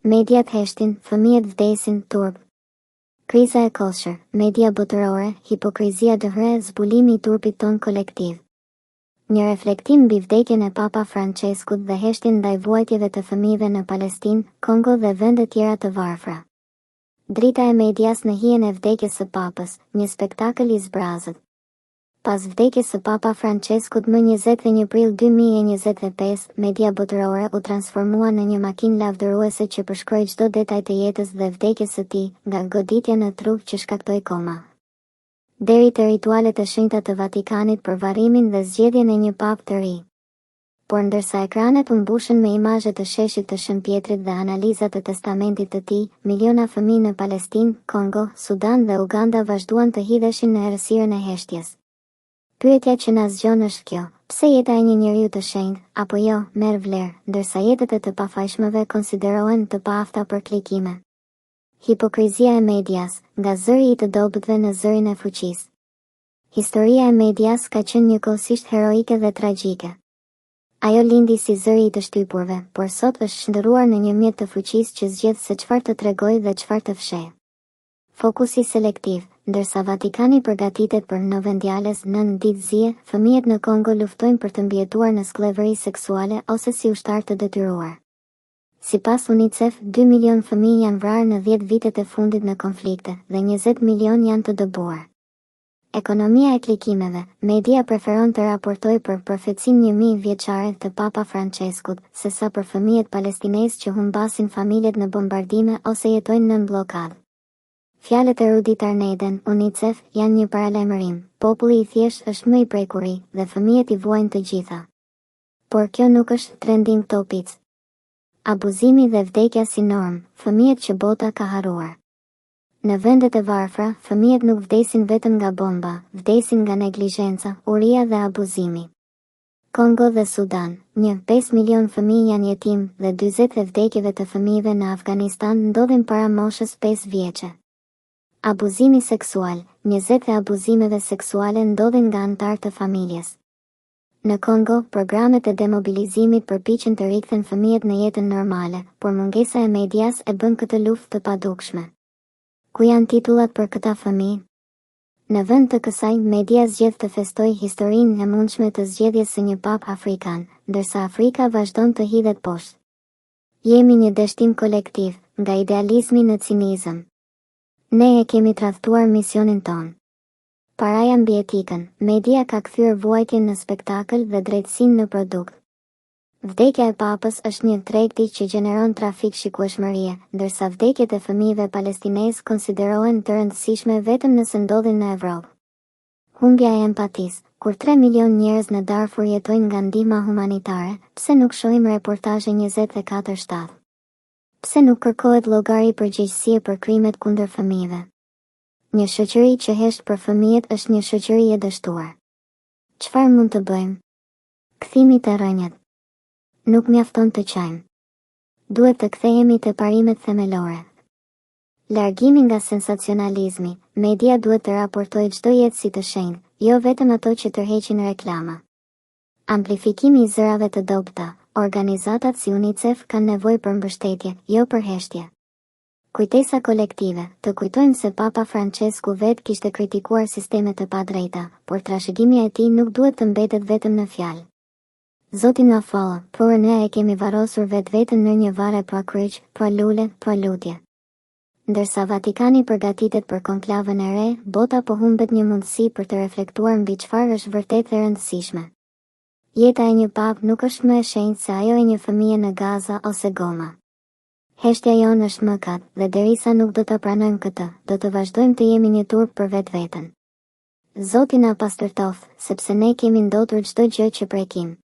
Mediat heshtin, fëmijët vdesin, turp. Kriza e kosher, media botërore, hipokrizia dëhre, zbulimi i turpit tonë kolektiv. Një reflektim mbi vdekjen e Papa Françeskut dhe heshtjen ndaj vuajtjeve të fëmijëve në Palestinë, Kongo dhe vende tjera të varfra. Drita e medias në hijen e vdekjes së Papës, një spektakël i zbrazët. Pas vdekjes së Papa Françeskut më 21 prill 2025, media botërore u transformua në një makinë lavdëruese që përshkroi çdo detaj të jetës dhe vdekjes së tij, nga goditja në tru që shkaktoi koma, deri te ritualet e shenjta të Vatikanit për varrimin dhe zgjedhjen e një papë të ri. Por ndërsa ekranet u mbushën me imazhe të sheshit të Shën Pjetrit dhe analiza të testamentit të tij, miliona fëmijë në Palestinë, Kongo, Sudan dhe Uganda vazhduan të hidheshin në errësirën e heshtjes. Pyetja që na zgjon është kjo, pse jeta e një njeriu të shenjtë, apo jo, merr vlerë, ndërsa jetët e të pafajshmëve konsiderohen të paafta për klikime? Hipokrizia e medias, nga zëri i të dobëtve në zërin e fuqisë. Historia e medias ka qenë njëkohësisht heroike dhe tragjike. Ajo lindi si zëri i të shtypurve, por sot është shndërruar në një mjet të fuqisë që zgjedh se çfarë të tregojë dhe çfarë të fshehë. Fokusi selektiv, ndërsa Vatikani përgatitet për Novendiales nëntë ditë zie, fëmijët në Kongo luftojnë për të mbijetuar në skllevëri seksuale ose si ushtarë të detyruar. Sipas UNICEF, 2 milionë fëmijë janë vrarë në 10 vitet e fundit në konflikte, dhe 20 milionë janë të dëbuar. Ekonomia e klikimeve, media preferon të raportojë për profecinë 1000 vjeçare të Papa Françeskut, sesa për fëmijët palestinezë që humbasin familjet në bombardime ose jetojnë nën bllokadë. Fjalët e Rudi Tarneden, UNICEF, janë një paralajmërim. Populli i thjeshtë është më i prekuri, dhe fëmijët i vuajnë të gjitha. Por kjo nuk është trending topic. Abuzimi dhe vdekja si normë, fëmijët që bota ka harruar. Në vendet e varfra, fëmijët nuk vdesin vetëm nga bomba, vdesin nga neglizhenca, uria dhe abuzimi. Kongo dhe Sudan, 1.5 milion fëmijë janë jetim dhe 40 e vdekjeve të fëmijëve në Afganistan ndodhin para moshës 5 vjeçe. Abuzimi seksual, 20 e abuzimeve seksuale ndodhin nga anëtarë të familjes. Në Kongo, programet e demobilizimit përpiqen të rikthen fëmijët në jetën normale, por mungesa e medias e bën këtë luftë të padukshme. Ku janë titullat për këta fëmijë? Në vend të kësaj, media zgjedh të festojë historinë e mundshme të zgjedhjes së një papë afrikan, ndërsa Afrika vazhdon të hidhet poshtë. Jemi një dështim kolektiv, nga idealizmi në cinizëm. Ne e kemi tradhtuar misionin tonë. Paraja mbi etikën, media ka kthyer vuajtjen në spektakël dhe drejtësinë në produkt. Vdekja e papës është një tregti që gjeneron trafik shikueshmërie, ndërsa vdekjet e fëmijëve palestinezë konsiderohen të rëndësishme vetëm nëse ndodhin në Evropë. Humbja e empatisë, kur 3 milion njerëz në Darfur jetojnë nga ndihma humanitare, pse nuk shohim reportazhe 24/7? Pse nuk kërkohet llogari përgjegjësie për krimet kundër fëmijëve? Një shoqëri që hesht për fëmijët është një shoqëri e dështuar. Çfarë mund të bëjmë? Kthimi te rrënjët. Nuk mjafton të qajmë. Duhet të kthehemi te parimet themelore. Largimi nga sensacionalizmi, media duhet të raportojë çdo jetë si të shenjtë, jo vetëm ato që tërheqin reklama. Amplifikimi i zërave të dobëta, organizatat si UNICEF kanë nevojë për mbështetje, jo për heshtje. Kujtesa kolektive, të kujtojmë se Papa Francesku vetë kishte kritikuar sisteme të padrejta, por trashëgimia e tij nuk duhet të mbetet vetëm në fjalë. Zoti na fal, por ne e kemi varrosur vetveten në një varr pa kryq, pa lule, pa lutje. Ndërsa Vatikani përgatitet për konklavën e re, bota po humbet një mundësi për të reflektuar mbi çfarë është vërtet e rëndësishme. Jeta e një papë nuk është më e shenjtë se ajo e një fëmije në Gaza ose Goma. Heshtja jonë është mëkat, dhe derisa nuk do ta pranojmë këtë, do të vazhdojmë të jemi një turp për vetveten. Zoti na pastërtoftë, sepse ne kemi ndotur çdo gjë që prekim.